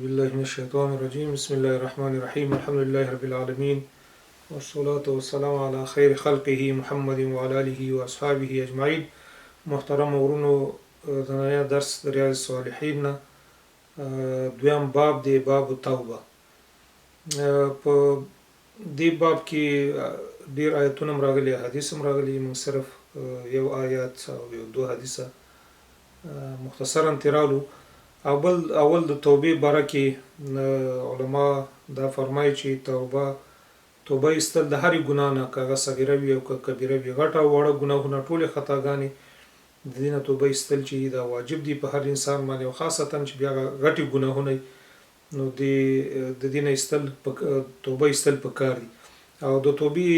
بالله من الشيطان الرجيم بسم الله الرحمن الرحيم الحمد لله رب العالمين والصلاة والسلام على خير خلقه محمد وعلى آله وأصحابه أجمعين محترم ورونو د نننی درس د ریاض الصالحین نه دویم باب دی، باب التوبه. په دې باب کې ډیر آیتونه هم راغلي، احادیث هم راغلي. موږ صرف یو آیات او یو دوه حدیثه مختصرا تیرالو. او بل اول د توبې باره کې علما دا فرمایي چې توبه ایستل د هرې ګناه نه، که هغه صغیره وي او که کبیره وي، غټه او وړه ګناهونه، ټولې خطاګانې، د دې نه توبه ایستل چې دا واجب دي په هر انسان باندې، او خاصتا چې بیا هغه غټې ګناهونه، نو د دې نه ایستل، توبه ایستل پکار دي. او د توبې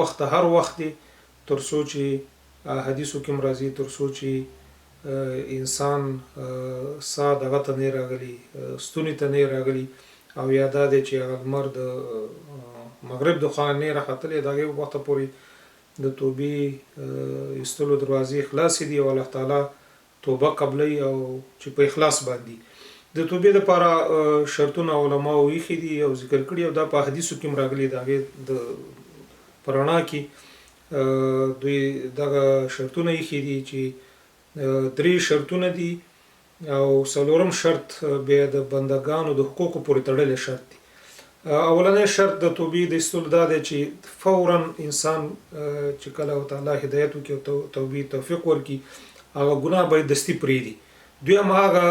وخت هر وخت دی، تر څو چې حدیثو کې هم راځي، تر څو چې انسان ساه دغه ته نه راغلي، ستوني ته نه راغلي، او یا دا دی چې هغه لمر د مغرب د خوا نه راختلی، د هغې وخته پورې د توبې ایستلو دروازې خلاصې دي او الله تعالی توبه قبلوي، او چې په اخلاص باندې. د توبې لپاره شرطونه علماو ایښي دي او ذکر کړي، او دا په حدیثو کې هم راغلي. د هغې د په رڼا کې دوی دغه شرطونه ایښي دي چې درې شرطونه دي، او څلورم شرط بیا د بندګانو د حقوقو پورې تړلی شرط دی. اولنی شرط د توبې د ایستلو دا دی چې فورا انسان چې کله ورته الله هدایت وکړي او توبې توفیق ورکړي، هغه ګناه باید دستي پرېږدي. دویم، هغه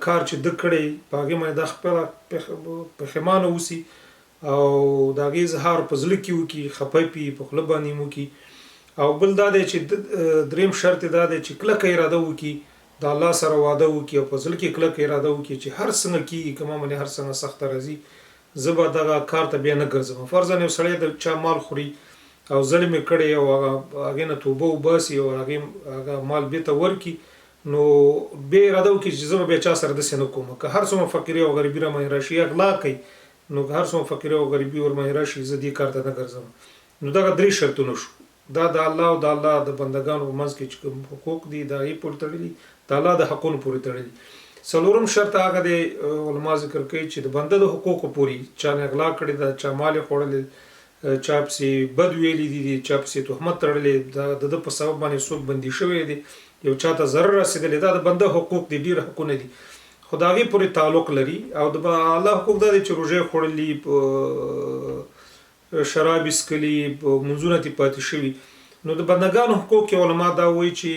کار چې ده کړی، په هغې باندې دا خپله پښیمانه اوسي او د هغې اظهار په زړه کې وکړي، خفه پي په خوله باندې هم وکړي. او بل دا دی چې دریم شرط دا دی چې کلکه اراده وکړي، د الله سره وعده وکړي او په زړه کې کلکه اراده وکړي چې هر څنګه کېږي، که ما باندې هر څنګه سخته راځي، زه به دغه کار ته بیا نه ګرځم. فرضاً یو سړی د چا مال خوري او ظلم یې کړی او هغه هغې نه توبه وباسي او هغه مال بیرته ورکړي، نو بیا اراده وکړي چې زه به بیا چا سره داسې نه کوم، که هر څومره فقیري او غریبي را باندې راشي، یا غلا کوي، نو که هر څومره فقیري او غریبي ور باندې راشي، زه دې کار ته نه ګرځم. نو دغه درې شرطونه شو. دا د الله او د الله د بندګانو په منځ کې چې کوم حقوق دي، د هغې پورې تړلي، د الله د حقونو پورې تړلي. څلورم شرط هغه دی، علما ذکر کوي چې د بنده د حقوقو پورې، چا نه غلا کړې ده، چا مال یې خوړلی، چا پسې بد ویلي دي، چا پسې تهمت تړلی، دا د ده په سبب باندې څوک بندي شوی دی، یو چا ته ضرر رسېدلی، دا د بنده حقوق دي، ډېر حقونه دي، خو د هغې پورې تعلق لري. او د الله حقوق دا دی چې روژه یې خوړلي، شراب یې څکلي، لمونځونه ترې پاتې شوي. نو د بندګانو حقوق کې علما دا وایي چې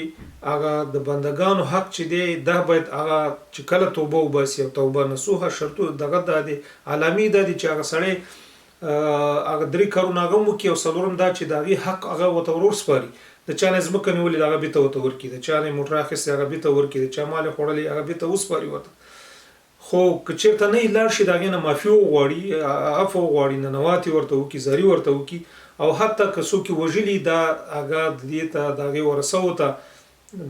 هغه د بندګانو حق چې دی، دا باید هغه چې کله توبه وباسي او توبه نصوحه، شرطونه دغه دا دی، علامې دا دي چې هغه سړی هغه درې کارونه هغه هم وکړي، او څلورم دا چې د هغې حق هغه ورته ورور سپاري. د چا نه ځمکه نیولې ده، هغه بیرته ورته ورکړي، د چا نه موټر اخیستی، هغه بیرته ورکړي، د چا مال یې خوړلی، هغه بیرته وسپاري ورته. خو که چېرته نه لاړ شي، د هغې نه معافي وغواړي، عفو وغواړي، ننواتې ورته وکړي، زاري ورته وکړي. او حتی که څوک یې وژلي، دا هغه د دې ته د هغې ورثه ته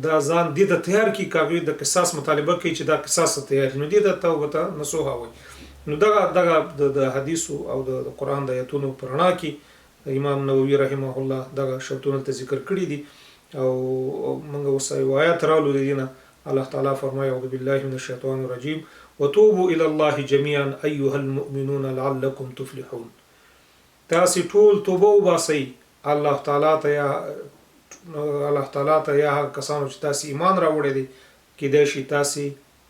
دا ځان دې ته تیار کړي، که هغوی د قصاص مطالبه کوي چې دا قصاص ته تیار، نو دې ته توبه نصوحه وایي. نو دغه د حدیثو او د قرآن د آیتونو په رڼا کې امام نووي رحمه الله دغه شرطونه دلته ذکر کړي دي. او موږ اوس یو آیات راولو د دې نه. الله تعالی فرمایي: اعوذ بالله من الشیطان الرجیم، وتوبوا الی الله جميعا ایها المؤمنون لعلکم تفلحون. تاسې ټول توبه وباسئ الله تعالی ته، یا الله تعالی ته، یا هغه کسانو چې تاسې ایمان راوړی دی، کیدای شي تاسې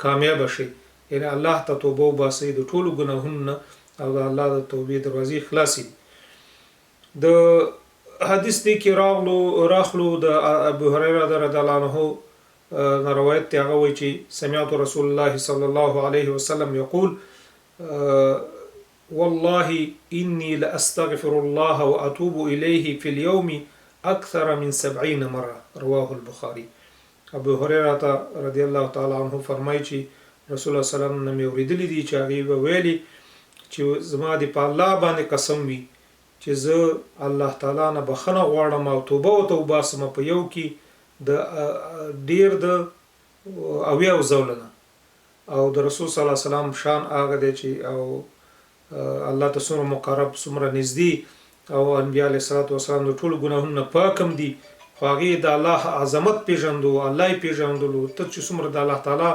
کامیابه شئ. یعنی الله ته توبه وباسئ د ټولو ګناهونو نه، او د الله د توبې دروازې خلاصې دي. د حدیث دی کې راخلو، د ابو هريره رضی الله عنه نه روایت دی، هغه وایي چې سمعت رسول الله صلی الله علیه وسلم یقول والله إني لأستغفر الله وأتوب إليه في اليوم أكثر من 70 مرة، رواه البخاري. ابو هريره رضی الله تعالی عنه فرمایي چې رسول الله صلی الله علیه وسلم نه مې اورېدلي دي چې هغې به ویلي چې زما دې په الله باندې قسم وي چې زه الله تعالی نه بخښنه غواړم او توبه ورته وباسم په یو کې د ډېر د 70 ځله نه. او د رسول صلی الله علیه وسلم شان هغه دی چې او الله ته څومره مقرب، څومره نږدې، او انبیا علیه الصلاة والسلام د ټولو ګناهونو نه پاک هم دي، خو هغې د الله عظمت پېژندو، الله یې پېژندلو. ته چې څومره د الله تعالی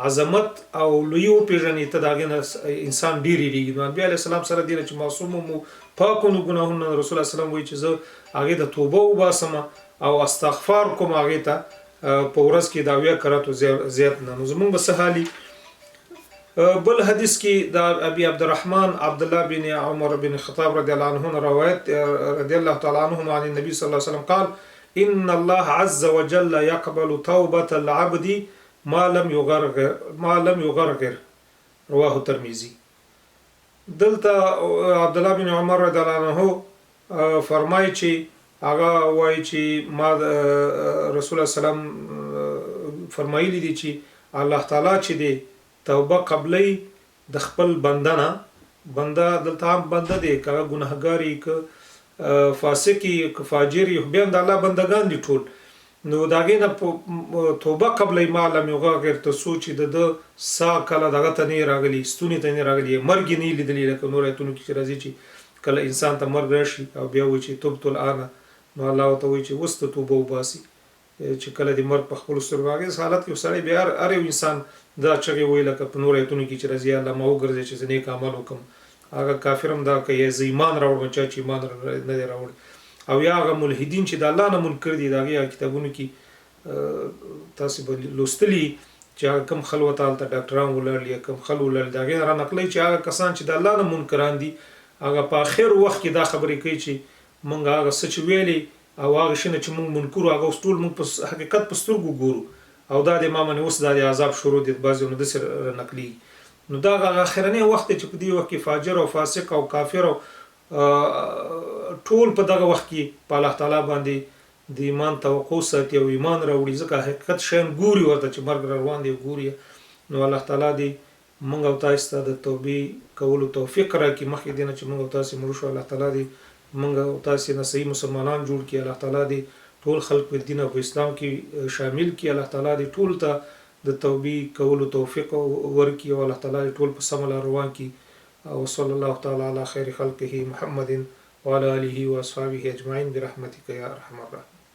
عظمت او لویي وپېژنې، ته د هغې نه انسان ډېر یریږي. نو انبیا علیه السلام سره دې چې معصوم مو پاک وو ګناهونه، رسول الله سلام وایي چې زه هغې ته توبه وباسم او استغفار کوم هغې ته په ورځ کې د 70 کراتو زیات نه. نو زمونږ به څه حالي؟ بل حدیث کې د ابي عبدالرحمن عبد الله بن عمر بن خطاب رضی الله عنه روایت رضی الله تعالی عنهما عن النبي صلی الله علیه وسلم قال ان الله عز وجل يقبل توبة العبد ما لم يغرغر ما لم يغرغر، رواه الترمذي. دلته عبد الله بن عمر رضی الله عنه فرمایي چې هغه وایي چې ما رسول الله سلام فرمایلی دي چې الله تعالی چې دی توبه قبلوي د خپل بنده نه. بنده دلته عام بنده دی، که هغه ګناهګار وي، که فاسق وي، که فاجر وي، خو بیا هم د الله بندګان دي ټول. نو د هغې نه توبه قبلوي ما لم یغرغر، تر څو چې د ده ساه کله دغه ته نه راغلي، ستوني ته نه راغلي، مرګ یې نه لیدلی. لکه نور ایتونو کې چې راځي چې کله انسان ته مرګ راشي او بیا وایي چې تبت الآن، نو الله ورته وایي چې اوس ته توبه وباسي چې کله د مرګ په خپلو سترګو. هغې حالت کې سړی بیا هر یو انسان دا چغې وایي، لکه په نور ایتونو کې چې راځي، الله ما وګرځي چې زه نیک عمل وکړم. هغه کافر هم دا کوي، زه ایمان راوړم، چا چې ایمان نه دی راوړی. او یا هغه ملحدین چې د الله نه منکر دي، د هغې هغه کتابونو کې تاسې به لوستلي چې هغه کوم خلوته هلته ډاکټران ولاړ یا کوم خل ولاړ، د هغې نه را نقلوي چې هغه کسان چې د الله نه منکران دي، هغه په اخر وخت کې دا خبرې کوي چې مونږ هغه څه چې ویلې او هغه شي نه چې مونږ منکر، هغه اوس ټول مونږ په حقیقت په سترګو ګورو او دا د ما باندې اوس دا د عذاب شروع دی. بعضې نو داسې را نقلېږي. نو دا هغه اخرنی وخت دی چې په دې وخت کې فاجر او فاسق او کافر او ټول په دغه وخت کې په الله تعالی باندې د ایمان توقع ساتي او ایمان راوړي، ځکه حقیقت شیان ګوري ورته چې مرګ را روان دی ګوري. نو الله تعالی دې مونږ او تاسو ته د توبې کولو توفیق راکړي مخکې دې نه چې مونږ او تاسو مړه شو. الله تعالی دې مونږ او تاسو نه صحیح مسلمانان جوړ کړي. الله تعالی دې ټول خلق په دین او په اسلام کې شامل کړي. الله تعالی دې ټول ته د توبې کولو توفیق ورکړي او الله تعالی دې ټول په سمه لار روان کړي. او صلی الله تعالی علی خیر خلقه محمد وعلى آله واصحابه اجمعین برحمتک یا ارحم الراحمین.